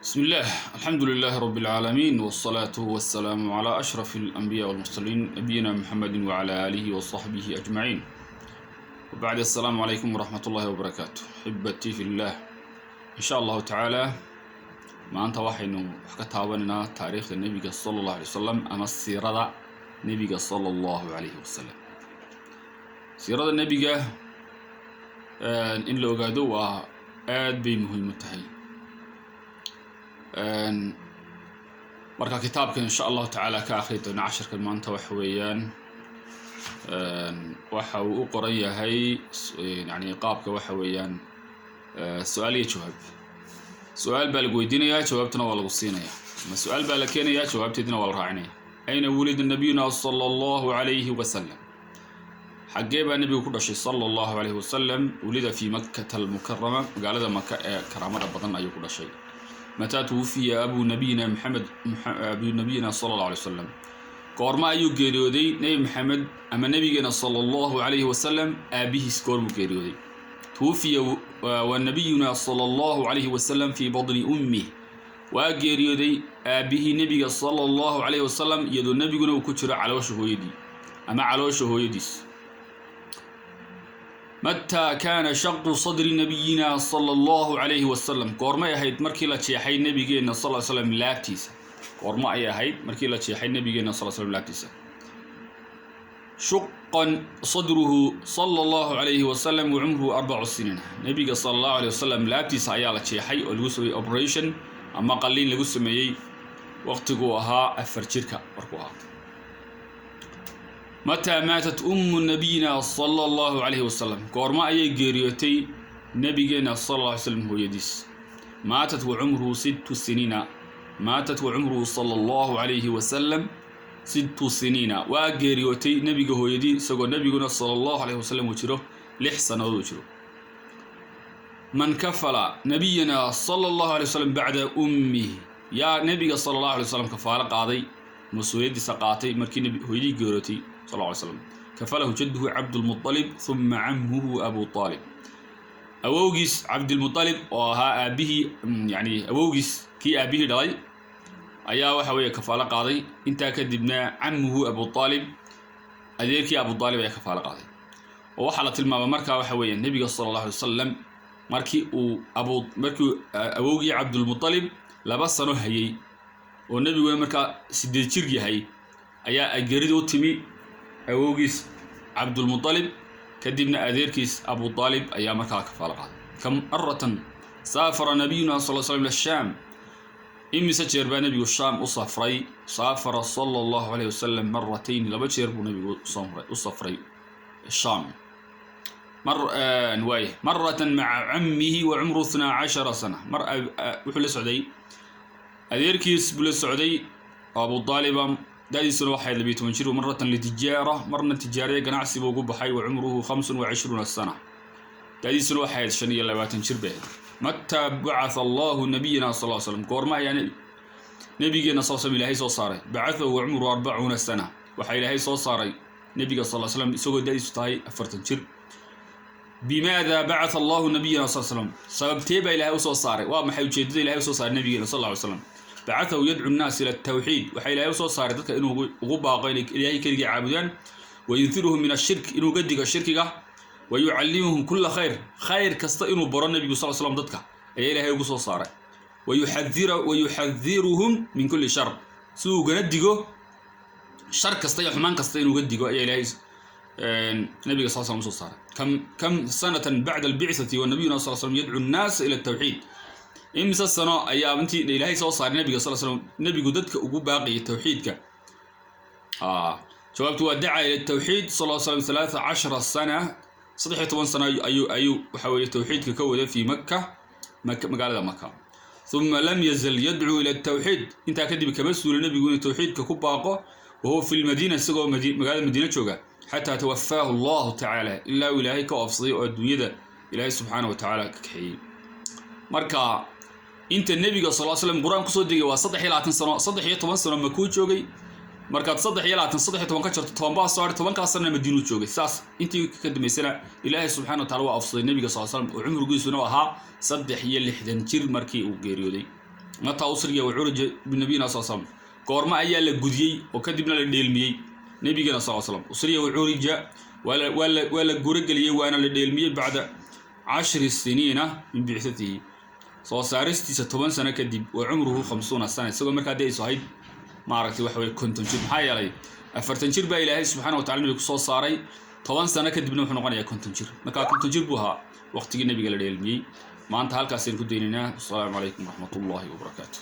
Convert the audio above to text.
بسم الله، الحمد لله رب العالمين، والصلاة والسلام على أشرف الأنبياء والمرسلين، نبينا محمد وعلى آله وصحبه أجمعين، وبعد، السلام عليكم ورحمة الله وبركاته. أحبتي في الله، إن شاء الله تعالى maanta waxaynu wax ka taabanaynaa taariikhda nebiga sala allahu alay wasalam ama siirada nebiga sala allahu calayhi wasalam. Siirada nebiga in la ogaado waa aad bay muhiim u tahay. Marka kitaabka insha allahu tacaala ka akhri doona casharka maanta waxa weeyaan waxa uu u qoran yahay, yani qaabka waxa weeyaan su-aal iyo jawaab. Su-aal baa lagu weydiinayaa, jawaabtuna waa lagu siinaya, ama su-aal baa la keenayaa, jawaabteedina waa la raacinaya. أين ولد نبينا صلى الله عليه وسلم؟ Xaggee baa nebigu ku dhashay sala allahu calayhi wasalam? ولد في مكة المكرمة, magaalada Maka ee karaamada badan ayuu ku dhashay. متى توفي أبو نبينا محمد، أبو نبينا صلى الله عليه وسلم? Goorma ayuu geeriyooday Nebi Maxamed ama nebigeena sala allahu calayhi wasalam aabihiis? Goormuu geeriyooday? توفي ونبينا صلى الله عليه وسلم في بطن أمه. Waa geeriyooday aabihii nebiga sala allahu calayhi wasalam iyadoo nebiguna uu ku jiro caloosha hooyadii ama caloosha hooyadiis. متى كان شق صدر نبينا صلى الله عليه وسلم? Goormay ahayd markii la jeexay nebigeenna sal slam laabtiisa? Goormo ay ahayd markii la jeexay nebigeenna sal slam laabtiisa? شق صدره صلى الله عليه وسلم وعمره 4 سنين. Nebiga sala allahu aleyh wasalam laabtiisa ayaa la jeexay oo lagu sameeyey operation ama qalliin lagu sameeyey waqtiguu ahaa 4 jirka markuu ahaa. متى ماتت أم نبينا صلى الله عليه وسلم? Goormo ayay geeriyootay nabigeena sala alla alay slam hooyadiis? ماتت وعمره 6 سنين. ماتت وعمره صلى الله عليه وسلم 6 سنين. Waa geeriyootay nebiga hooyadii isagoo nebiguna sala allahu alayhi wasalam uu jiro 6 sannadood uu jiro. من كفل نبينا صلى الله عليه وسلم بعد أمه? Yaa nebiga sala allahu alay wasalam kafaalo qaaday, mas-uuliyaddiisa qaatay markii hooyadii geeriyootay sal lla alay slam? كفله جده عبد المطلب ثم عمه أبو طالب. Awowgiis Cabdilmuطalib oo ahaa aabihii, yani awowgiis kii aabihii dhalay ayaa waxa weeye kafaalo qaaday. Intaa kadibna عمه أبو طالب, adeerkii Abu Aalib ayaa kafaalo qaaday. Oo waxaa la tilmaama markaa waxa weeye nebiga sala allahu alay wasalam markii uu abu markii awowgii Cabdulmuطalib 2 sano hayay oo nebiguna markaa 8 jir yahay ayaa geerida u timi awowgiis Cabdulmuطalib, kadibna adeerkiis Abu Aalib ayaa markaa kafaalo qaaday. كم مرة سافر نبينا صلى slam إلى الشام? Imise jeer baa nebigu Shaam u safray? سافر صلى الله عليه وسلم مرتين. 2 jeer buu nebigu u safray Shaam. Mar waay مرة مع عمه وعمره 12 سنة. Mar wuxuu la socday adeerkiis buu la socday Abu Aaliba, da'diisuna waxay 12 jir. مرة لتجارة, marna tijaaraya ganacsi buu ugu baxay, وعمره 25 سنة, da'diisuna waxay ahayd 25 jir bay ahayd. متى بعث الله نبينا صلى الله slam? Goorma ayaa nebigeena sal slam ilaahay soo saaray? بعثه وعمره 40 سنة. Waxaa ilaahay soo saaray nebiga sal slam isagoo da'diisu tahay 40 jir. بماذا بعث الله نبينا صلى slam? Sababtee baa ilahay usoo saaray? Waa maxay ujeedada ilahay usoo saaray nabigeena sal ly slam? بعثه يدعو الناس إلى التوحيد. Waxaa ilahay usoo saaray dadka inuu ugu baaqo inay ilaahay keligii caabudaan, وينذرهم من الشرك, inuu ga digo shirkiga, ويعلمهم كل خير, khayr kasta inuu baro nebigu sal slam dadka ayaa ilaahay ugu soo saaray, ويحذرهم من كل شر, si uu ugana digo shar kasta iyo xumaan kasta inuu uga digo ayaa ilaahay nabiga sal slam usoo saaray. كم سنة بعد البعثة ونبينا صلى slam يدعو الناس إلى التوحيد? Imise sano ayaa intii ilaahay soo saaray nabiga sal slam nebigu dadka ugu baaqayay tawxiidka? Jawaabtu waa دعا إلى التوحيد صلى الله slam 13 سنة. 13 sano ayuu waxa weeye tawxiidka ka wada في مكة, magaalada Maka. ثم لم يزل يدعو إلى التوحيد. Intaa kadib kama suula nebigu inuu tawxiidka ku baaqo, وهو في المدينة, isagoo magaalada Madiina jooga, حتى توفاه الله تعالى, ilaa uu ilaahay ka oofsaday oo adduunyada ilaahay subxaana wa tacaala ka kaxeeyey. Marka inta nebiga sal slam qur-aan kusoo degay waa 23 sano. 13 sano Makuu joogay. Markaad 23 13 ka jarto, 10 baa soo hadhay. 10-kaas sanona Madiinuu joogay. Saas intii ka dambaysana ilaahay subxana wa tacala waa oofsaday nebiga sal slam oo cumrigiisuna ahaa 63 jir markii uu geeriyooday. Mataa usriya wa curija binabiyina sal slam? Goorma ayaa la gudiyey oo kadibna la dheelmiyey nabigeena sal slam? Usriya wa curija, waa la guurageliyey waana la dheelmiyey, bacda 10 siniina min bicatihi, soo saaristiisa 10 sano kadib, wa cumruhu 50 sana, isagoo markaa dee aysu ahayd, maaragtay, waxa weye 50 jir. Maxaa yeelay 40 jir baa Ilaahay subxaana wa tacala nabiga kusoo saaray, 10 sano kadibna wuxuu noqonayaa 50 jir. Markaa 50 jir buu ahaa waqtigii nabiga la dheelmiyey. Maanta halkaasaynu ku daynaynaa. Wasalaamu calaykum waraxmat ullahi wabarakaatu.